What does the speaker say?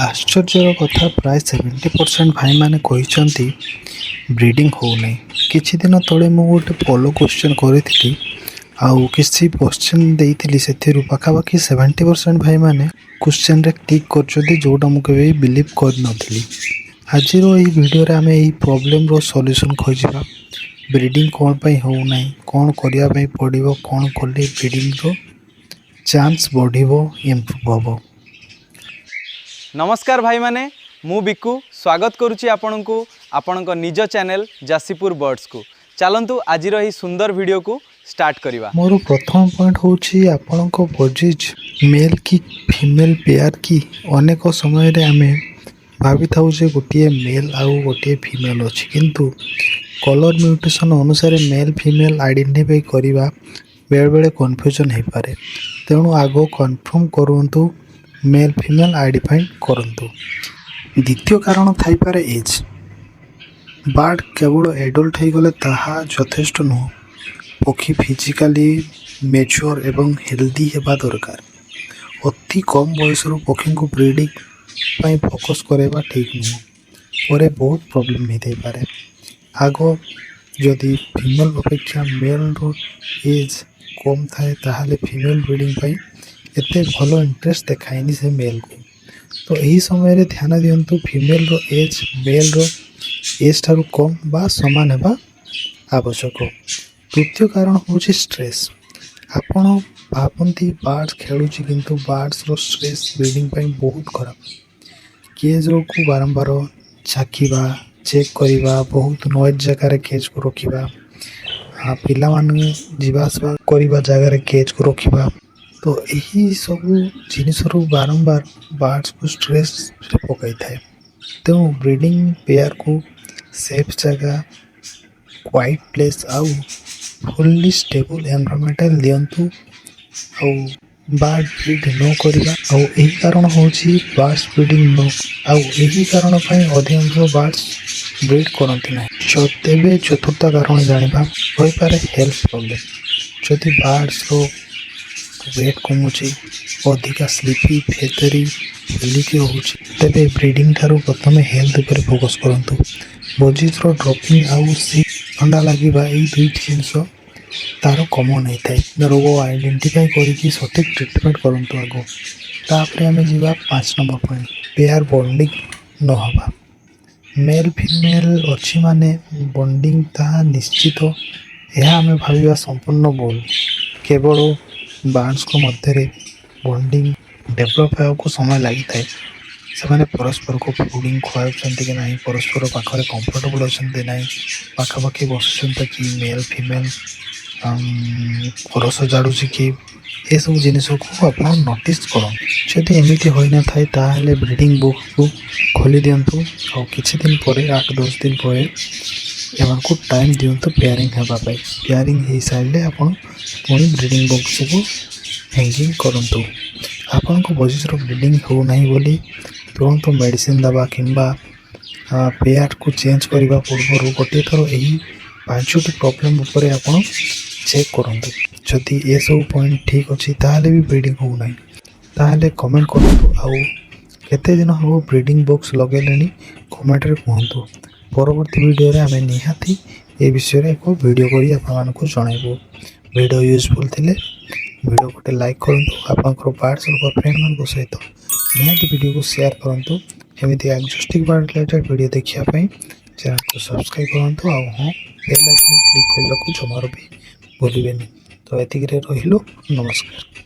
ଆଶ୍ଚର୍ଯ୍ୟର କଥା, ପ୍ରାୟ 70% ଭାଇମାନେ କହିଛନ୍ତି ବ୍ରିଡ଼ିଂ ହେଉନାହିଁ। କିଛି ଦିନ ତଳେ ମୁଁ ଗୋଟେ ପୋଲ୍ କ୍ୱେଶ୍ଚନ୍ କରିଥିଲି ଆଉ କିଛି କ୍ୱେଶ୍ଚନ୍ ଦେଇଥିଲି। ସେଥିରୁ ପାଖାପାଖି 70% ଭାଇମାନେ କ୍ୱେଶ୍ଚନ୍ରେ କ୍ଲିକ୍ କରିଛନ୍ତି, ଯେଉଁଟା ମୁଁ କେବେ ବିଲିଭ୍ କରିନଥିଲି। ଆଜିର ଏହି ଭିଡ଼ିଓରେ ଆମେ ଏହି ପ୍ରୋବ୍ଲେମ୍ର ସଲ୍ୟୁସନ୍ ଖୋଜିବା। ବ୍ରିଡ଼ିଂ କ'ଣ ପାଇଁ ହେଉନାହିଁ, କ'ଣ କରିବା ପାଇଁ ପଡ଼ିବ, କ'ଣ କଲେ ବ୍ରିଡ଼ିଂର ଚାନ୍ସ ବଢ଼ିବ, ଇମ୍ପ୍ରୁଭ୍ ହେବ। ନମସ୍କାର ଭାଇମାନେ, ମୁଁ ବିକୁ ସ୍ୱାଗତ କରୁଛି ଆପଣଙ୍କୁ ଆପଣଙ୍କ ନିଜ ଚ୍ୟାନେଲ୍ ଜାସିପୁର ବର୍ଡ଼ସକୁ। ଚାଲନ୍ତୁ, ଆଜିର ଏହି ସୁନ୍ଦର ଭିଡ଼ିଓକୁ ଷ୍ଟାର୍ଟ କରିବା। ମୋର ପ୍ରଥମ ପଏଣ୍ଟ ହେଉଛି, ଆପଣଙ୍କ ବଜିଜ୍ ମେଲ୍ କି ଫିମେଲ୍ ପେୟାର କି? ଅନେକ ସମୟରେ ଆମେ ଭାବିଥାଉ ଯେ ଗୋଟିଏ ମେଲ୍ ଆଉ ଗୋଟିଏ ଫିମେଲ୍ ଅଛି, କିନ୍ତୁ କଲର୍ ମ୍ୟୁଟେସନ୍ ଅନୁସାରେ ମେଲ୍ ଫିମେଲ୍ ଆଇଡେଣ୍ଟିଫାଇ କରିବା ବେଳେବେଳେ କନଫ୍ୟୁଜନ୍ ହୋଇପାରେ। ତେଣୁ ଆଗ କନଫର୍ମ କରନ୍ତୁ, ମେଲ୍ ଫିମେଲ୍ ଆଇଡେଣ୍ଟିଫାଇ କରନ୍ତୁ। ଦ୍ୱିତୀୟ କାରଣ ଥାଇପାରେ ଏଜ୍। ବାର୍ଡ଼ କେବଳ ଏଡଲ୍ଟ ହୋଇଗଲେ ତାହା ଯଥେଷ୍ଟ ନୁହଁ। ପକ୍ଷୀ ଫିଜିକାଲି ମେଚୁଅର୍ ଏବଂ ହେଲ୍ଦି ହେବା ଦରକାର। ଅତି କମ୍ ବୟସରୁ ପକ୍ଷୀଙ୍କୁ ବ୍ରିଡ଼ିଂ ପାଇଁ ଫୋକସ୍ କରାଇବା ଠିକ୍ ନୁହଁ। ପରେ ବହୁତ ପ୍ରୋବ୍ଲେମ୍ ହେଇଥାଇପାରେ। ଆଗ ଯଦି ଫିମେଲ୍ ଅପେକ୍ଷା ମେଲ୍ର ଏଜ୍ କମ୍ ଥାଏ, ତାହେଲେ ଫିମେଲ୍ ବ୍ରିଡ଼ିଂ ପାଇଁ ଏତେ ଭଲ ଇଣ୍ଟରେଷ୍ଟ ଦେଖାଏନି ସେ ମେଲ୍କୁ। ତ ଏହି ସମୟରେ ଧ୍ୟାନ ଦିଅନ୍ତୁ, ଫିମେଲ୍ର ଏଜ୍ ମେଲ୍ର ଏଜ୍ ଠାରୁ କମ୍ ବା ସମାନ ହେବା ଆବଶ୍ୟକ। ତୃତୀୟ କାରଣ ହେଉଛି ଷ୍ଟ୍ରେସ୍। ଆପଣ ଭାବନ୍ତି ବାର୍ଡ଼ସ୍ ଖେଳୁଛି, କିନ୍ତୁ ବାର୍ଡ଼ସର ଷ୍ଟ୍ରେସ୍ ବ୍ରିଡ଼ିଂ ପାଇଁ ବହୁତ ଖରାପ। କେଜ୍କୁ ବାରମ୍ବାର ଝାଙ୍କିବା, ଚେକ୍ କରିବା, ବହୁତ ନଏଜ୍ ଜାଗାରେ କେଜ୍କୁ ରଖିବା, ପିଲାମାନେ ଯିବା ଆସିବା କରିବା ଜାଗାରେ କେଜ୍କୁ ରଖିବା, ତ ଏହି ସବୁ ଜିନିଷରୁ ବାରମ୍ବାର ବାର୍ଡ଼ସକୁ ଷ୍ଟ୍ରେସ୍ରେ ପକାଇଥାଏ। ତେଣୁ ବ୍ରିଡ଼ିଂ ପେୟାରକୁ ସେଫ୍ ଜାଗା, କ୍ୱାଇଟ୍ ପ୍ଲେସ୍ ଆଉ ଫୁଲ୍ଲି ଷ୍ଟେବୁଲ୍ ଏନଭାରମେଣ୍ଟାଲ ଦିଅନ୍ତୁ। ଆଉ ବାର୍ଡ଼ ବ୍ରିଡ୍ ନ କରିବା, ଆଉ ଏହି କାରଣ ହେଉଛି ବାର୍ଡ଼ସ୍ ବ୍ରିଡ଼ିଂ ନ, ଆଉ ଏହି କାରଣ ପାଇଁ ଅଧିକାଂଶ ବାର୍ଡ଼ସ୍ ବ୍ରିଡ୍ କରନ୍ତି ନାହିଁ। ତେବେ ଚତୁର୍ଥ କାରଣ ଜାଣିବା। ହୋଇପାରେ ହେଲ୍ଥ ପ୍ରୋବ୍ଲେମ୍। ଯଦି ବାର୍ଡ଼ସର ୱେଟ୍ କମୁଛି, ଅଧିକା ସ୍ଲିପି, ଫେଦରି ଫୁଲିକି ରହୁଛି, ତେବେ ବ୍ରିଡ଼ିଂ ଠାରୁ ପ୍ରଥମେ ହେଲ୍ଥ ଉପରେ ଫୋକସ୍ କରନ୍ତୁ। ବଜିଜ୍ର ଡ୍ରପିଂ ଆଉ ଥଣ୍ଡା ଲାଗିବା, ଏଇ ଦୁଇଟି ଜିନିଷ ତାର କମନ୍ ହେଇଥାଏ। ରୋଗ ଆଇଡେଣ୍ଟିଫାଇ କରିକି ସଠିକ୍ ଟ୍ରିଟମେଣ୍ଟ କରନ୍ତୁ ଆଗ। ତାପରେ ଆମେ ଯିବା 5 ନମ୍ବର ପଏଣ୍ଟ, ପେୟାର ବଣ୍ଡିଂ ନ ହେବା। ମେଲ୍ ଫିମେଲ୍ ଅଛି ମାନେ ବଣ୍ଡିଂ ତାହା ନିଶ୍ଚିତ, ଏହା ଆମେ ଭାବିବା ସମ୍ପୂର୍ଣ୍ଣ ଭୁଲ। କେବଳ ବାର୍ଡ଼ସଙ୍କ ମଧ୍ୟରେ ବଣ୍ଡିଂ ଡେଭଲପ୍ ହେବାକୁ ସମୟ ଲାଗିଥାଏ। ସେମାନେ ପରସ୍ପରକୁ ଫୁଡ଼ିଂ ଖୁଆଉଛନ୍ତି କି ନାହିଁ, ପରସ୍ପର ପାଖରେ କମ୍ଫର୍ଟେବଲ୍ ଅଛନ୍ତି ନାହିଁ, ପାଖାପାଖି ବସୁଛନ୍ତି କି, ମେଲ୍ ଫିମେଲ୍ ଘର ସଜାଡ଼ୁଛି କି, ଏସବୁ ଜିନିଷକୁ ଆପଣ ନୋଟିସ୍ କରନ୍ତୁ। ଯଦି ଏମିତି ହୋଇନଥାଏ, ତାହେଲେ ବ୍ରିଡ଼ିଂ ବକ୍ସକୁ ଖୋଲି ଦିଅନ୍ତୁ ଆଉ କିଛି ଦିନ ପରେ, 8-10 ଦିନ ପରେ ଏମାନଙ୍କୁ ଟାଇମ୍ ଦିଅନ୍ତୁ ପେୟାରିଂ ହେବା ପାଇଁ। ପେୟାରିଂ ହେଇସାରିଲେ ଆପଣ ପୁଣି ବ୍ରିଡ଼ିଂ ବକ୍ସକୁ ହ୍ୟାଙ୍ଗିଂ କରନ୍ତୁ। ଆପଣଙ୍କ ବଜିଜ୍ର ବ୍ରିଡ଼ିଂ ହେଉନାହିଁ ବୋଲି ତୁରନ୍ତ ମେଡ଼ିସିନ ଦେବା କିମ୍ବା ପେୟାରକୁ ଚେଞ୍ଜ କରିବା ପୂର୍ବରୁ ଗୋଟିଏ ଥର ଏହି ପାଞ୍ଚଟି ପ୍ରୋବ୍ଲେମ୍ ଉପରେ ଆପଣ ଚେକ୍ କରନ୍ତୁ। ଯଦି ଏସବୁ ପଏଣ୍ଟ ଠିକ୍ ଅଛି, ତାହେଲେ ବି ବ୍ରିଡ଼ିଂ ହେଉନାହିଁ, ତାହେଲେ କମେଣ୍ଟ କରନ୍ତୁ। ଆଉ କେତେ ଦିନ ହେବ ବ୍ରିଡ଼ିଂ ବକ୍ସ ଲଗାଇଲେଣି, କମେଣ୍ଟରେ କୁହନ୍ତୁ। ପରବର୍ତ୍ତୀ ଭିଡ଼ିଓରେ ଆମେ ନିହାତି ଏ ବିଷୟରେ ଏକ ଭିଡ଼ିଓ କରି ଆପଣମାନଙ୍କୁ ଜଣାଇବୁ। ଭିଡ଼ିଓ ୟୁଜଫୁଲ୍ ଥିଲେ ଭିଡ଼ିଓ ଗୋଟେ ଲାଇକ୍ କରନ୍ତୁ। ଆପଣଙ୍କର ବାର୍ଡ଼ସ୍ ଲଭର ଫ୍ରେଣ୍ଡମାନଙ୍କ ସହିତ ନିହାତି ଭିଡ଼ିଓକୁ ସେୟାର କରନ୍ତୁ। ଏମିତି ଏକ୍ଜୋଟିକ୍ ବାର୍ଡ଼ ରିଲେଟେଡ଼ ଭିଡ଼ିଓ ଦେଖିବା ପାଇଁ ଚ୍ୟାନେଲକୁ ସବସ୍କ୍ରାଇବ୍ କରନ୍ତୁ। ଆଉ ହଁ, ବେଲ୍ ଆଇକନ୍ କ୍ଲିକ୍ କରିବାକୁ ଜମାରୁ ବି ଭୁଲିବେନି। ତ ଏତିକିରେ ରହିଲୁ। ନମସ୍କାର।